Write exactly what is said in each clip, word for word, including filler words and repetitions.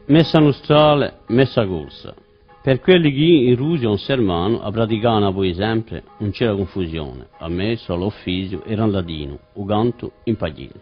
Messa nustrale, messa corsa. Per quelli chì in Russia ùn sermanu, a praticanu dapoi sempre, ùn c'era cunfusione, a messa o l'uffiziu era in latinu, u cantu in paghjina.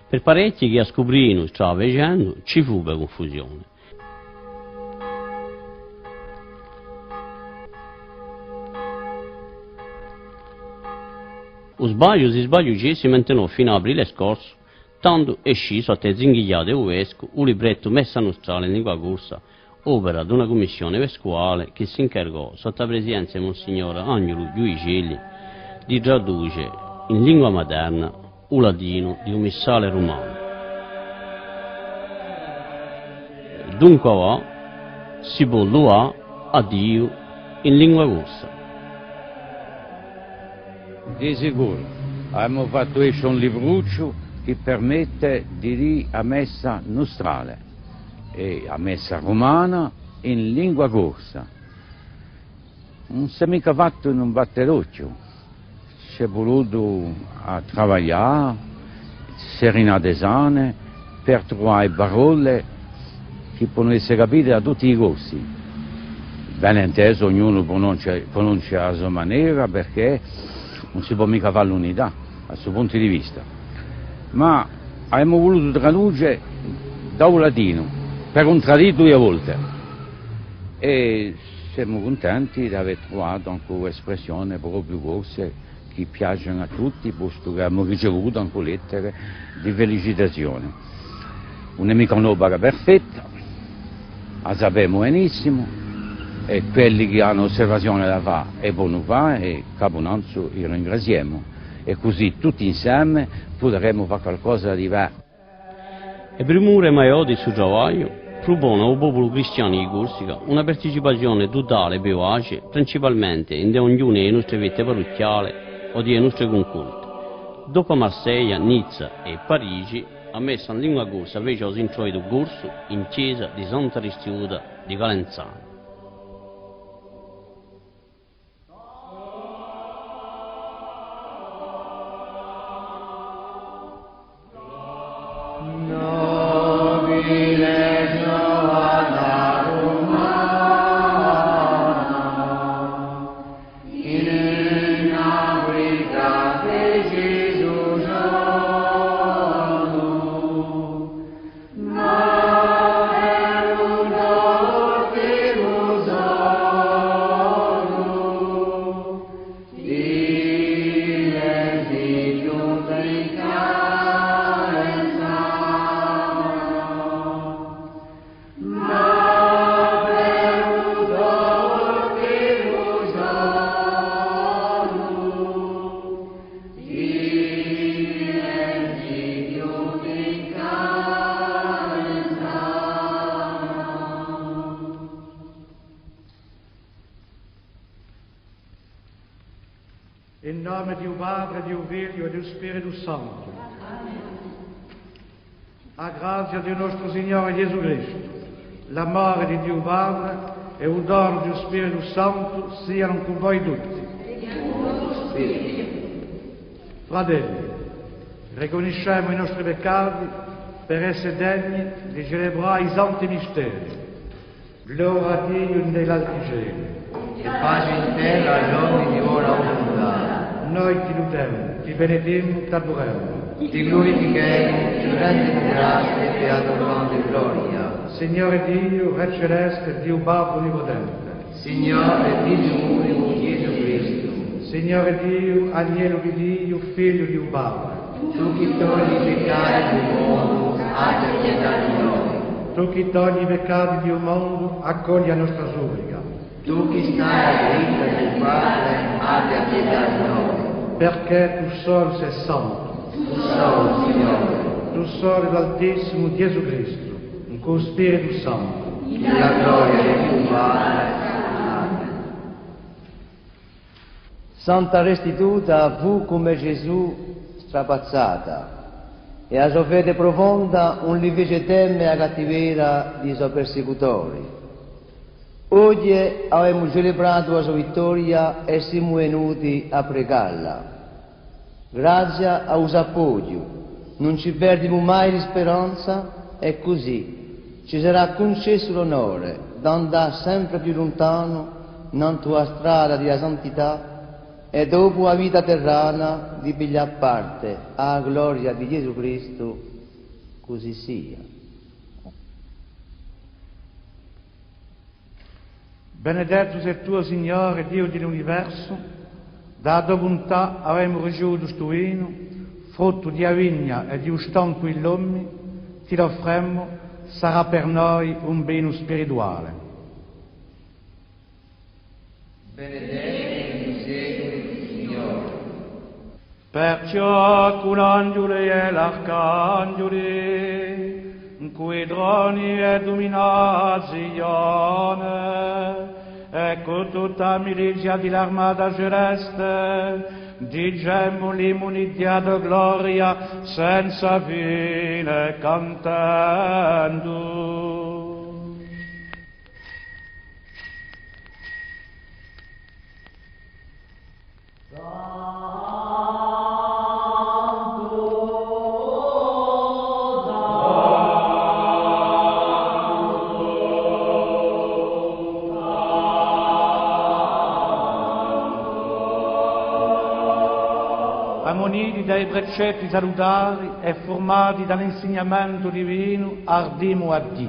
Per parechji chì a scuprinu strada facendu, ci fù bè cunfusione. U sbagliu, si sbagliu ci hè, si mantenò finu à aprile scorsu, tandu escì sottu à e zinghjate di u vescu u librettu Messa nustrale in lingua corsa, opera d'una cummissione vescuvale chì s'incargò, sottu à a presidenza di Monsignore Anghjulu Ghjuicelli, di traduce in lingua materna u latinu di u missale rumanu. Dunque avà si pò luvà à Diu in lingua corsa. Di sicuru, avemu fattu esce un librucciu chì permette di dì a messa nustrale, è a messa rumana in lingua corsa. Ùn s'hè micca fattu in un batte d'ochju, ci hè vulutu à travaglià, serinate sane, per truvà e parolle chì ponu esse capite da tutti i Corsi. Ben intesu, ognunu prununcia, prununcia à a so manera, perchè ùn si pò micca fà l'unità à stu puntu di vista. Ma avemu vulutu traduce da u latinu, per ùn tradì duie volte. È semu cuntenti d'avè truvatu ancu espressione propiu corse chì piacenu à tutti, postu chì avemu ricevutu ancu lettere di felicitazione. Ùn hè micca un'opera perfetta, a sapemu benissimu, è quelli chì anu osservazione da fà e ponu fà, è capunanzu i ringraziemu, è cusì tutti inseme puderemu fà qualcosa di bè. È primura maiò di stu travagliu, prupone à u populu cristianu di Corsica una participazione tutale è vivace, principalmente ind'è ognuna di e nostre feste parruchjale o di e nostre cuncolte. Dopu à Marseglia, Nizza è Parigi, a messa in lingua corsa fece u so introitu corsu in chjesa di Santa Ristituta di Calenzana. In nome di u Padre, di u Figliu è di u Spiritu Santu. A grazia di u nostru Signore Ghjesù Cristu, l'amore di Diu Padre è u donu di u Spiritu Santu sianu cù voi tutti. Fratelli, ricunniscemu i nostri peccati per esse degni di celebrà i santi misteri. Gloria à Diu in l'alti celi. È pace in terra à l'omi di bona vuluntà. Noi ti ludemu, ti benedemu, t'aduremu. Ti glurifichemu, ti rendemu grazia è ti aduremu di gloria. Signore Diu, Re celeste, Diu Babbu Onniputente. Signore, Figliu unicu, Ghjesù Cristu. Signore Diu, Agnellu di Diu, Figliu di u Babbu. Tù chì togli i peccati di u mondu, abbi pietà di noi. Tù chì togli i peccati di u mondu, accogli a nostra supplica. Tù chì stai à a diritta di u Padre, abbi pietà di noi. Perchè tù solu sì santu. Tù solu, Signore. Tù solu l'Altissimu Ghjesù Cristu, incù u Spiritu Santu. In a gloria di Diu Padre. Amen. Santa Restituta fù cum'è Ghjesù strapazzata, è a so fede prufonda ùn li fece teme a cattivera di i so persecutori. Oghje avemu celebratu a so vittoria è simu venuti à pregalla. Grazia à u so appoghju, ùn ci perdimu mai di speranza, è cusì, Ci sarà cuncessu l'onore d'andà sempre più luntanu nantu à a strada di a santità è dopu a vita terrana di piglià parte à a gloria di Ghjesù Cristu, cusì sia. Benedettu sè tù, o Signore, Diu di l'universu, da a to buntà avemu ricevutu stu vinu, fruttu di a vigna è di u stoncu di l'omi, ti l'offremu, sarà per noi un vinu spirituale. Benedettu in seculi, Signore. Perciò cù l'anghjuli è l'arcanghjuli, cù i troni è duminà Zione, è cù tutta a milizia di l'armata celeste, dicemu l'imuni di a to gloria senza fine cantendu. Ammuniti da i precetti salutari è furmati da l'insignamentu divinu, ardimu à dì.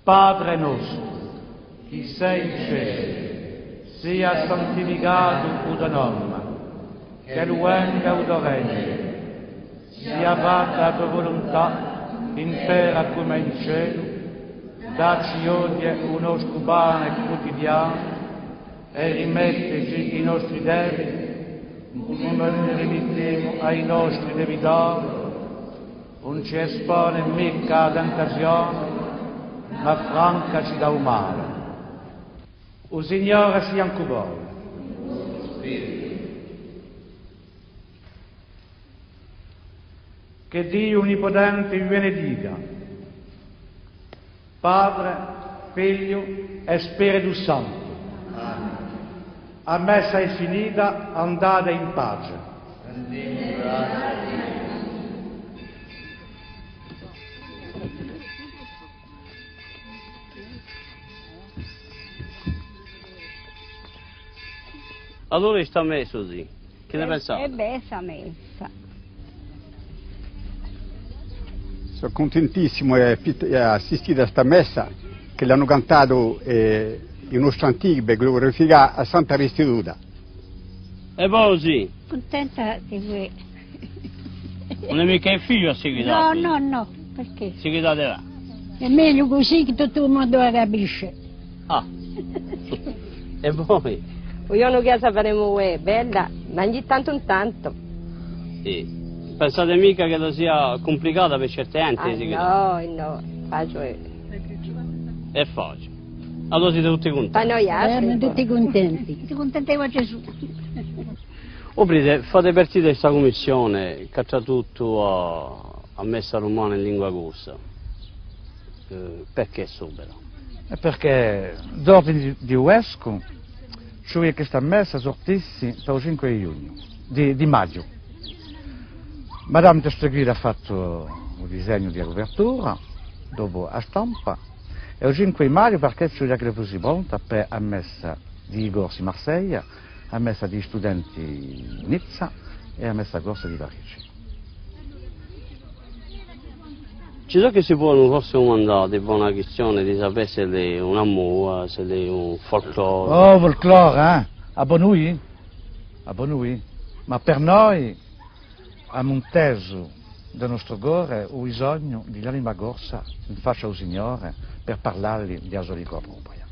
Patre nostru, chì sè in celu, sia santificatu u to nome, ch'ellu venga u to regnu, sia fatta a to vuluntà, in terra cum'è in celu. Dacci oghje u nostru pane cutidianu, è rimetteci i nostri debiti, cum'è noi rimittimu à i nostri debitori, ùn ci espone micca à a tentazione, ma francaci da u male. U Signore sia incù voi. Chì Diu Onniputente vi benedica, Patre, Figliu è Spiritu Santu. Amen. A messa hè finita, andate in pace. Allora sta messa, zì. Chì ne pensate? Hè bella sta messa. Sò cuntentissimu di assisti à sta messa chì l'anu cantatu, eh, i nostri antichi per glurificà à Santa Restituta. È voi, zì? Cuntenta di voi. Ùn hè micca difficiule à seguità? Nò, nò, nò, perchè? Seguitate là. Hè megliu cusì chì tuttu u mondu a capisce. Ah. È voi? U ghjornu chì a faremu hè bella, ma ogni tantu in tantu. Sì. Pensate micca ch'ella sia cumplicata per certe ghjente, ah, sì, nò, nò, facile. Hè facile. Allora site tutti cuntenti? Ma noi altri, tutti cuntenti. Tutti cuntenti cù Ghjesù. O prete, fate parte di sta cummissione chì hà traduttu a, a messa rumana in lingua corsa. Eh, perchè s'opera? È perchè d'ordine di, di u vescu ci vole chì sta messa surtissi per u cinque di ghjugnu, di, di maghju. Madame Testuguida hà fattu u disegnu di a cupertura, dopu a stampa, è u cinque di maghju, perchè ci vulia ch'ella fussi pronta per a messa di i Corsi in Marseglia, a messa di i studenti in Nizza è a messa corsa di Parigi. Ci sò chì si ponu forse dumandà, di bona quistione, di sapè s'ellu hè una moda, s'ellu hè un folklore. Oh, folklore, eh? À bon noi? À bon noi? Ma per noi, emu intesu da u nostru core u bisognu di l'anima corsa in faccia à u Signore per parlalli di a so lingua propria.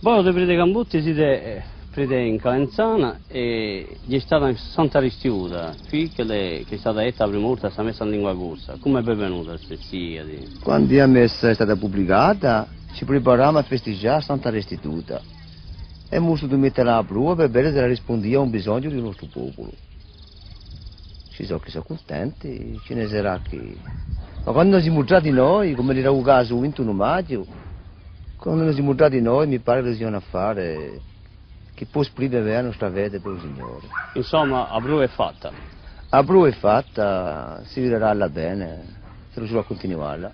Voi, o prete Cambutti, site, eh, prete in Calenzana è ghjè stata in Santa Restituta, quì chì hè, chì hè stata detta a prima volta sta messa in lingua corsa. Cumu vi hè venuta st'idea di... Quandu a messa hè stata publicata, ci preparamu à festighjà Santa Restituta. È emu vulsutu mettela à a prova per vede s'ella rispundia à un bisognu di u nostru populu. Ci sò chì sò cuntenti, ci ne sarà chì... Ma quandu no simu trà di noi, cum'ellu era u casu u vintunu maghju, quandu no simu trà di noi, mi pare chì sia un affare chì pò sprime bè a nostra fede per u Signore. Insomma, a prova hè fatta. A prova hè fatta, si vidarà à l'avvene, s'ellu ci vole à cuntinualla.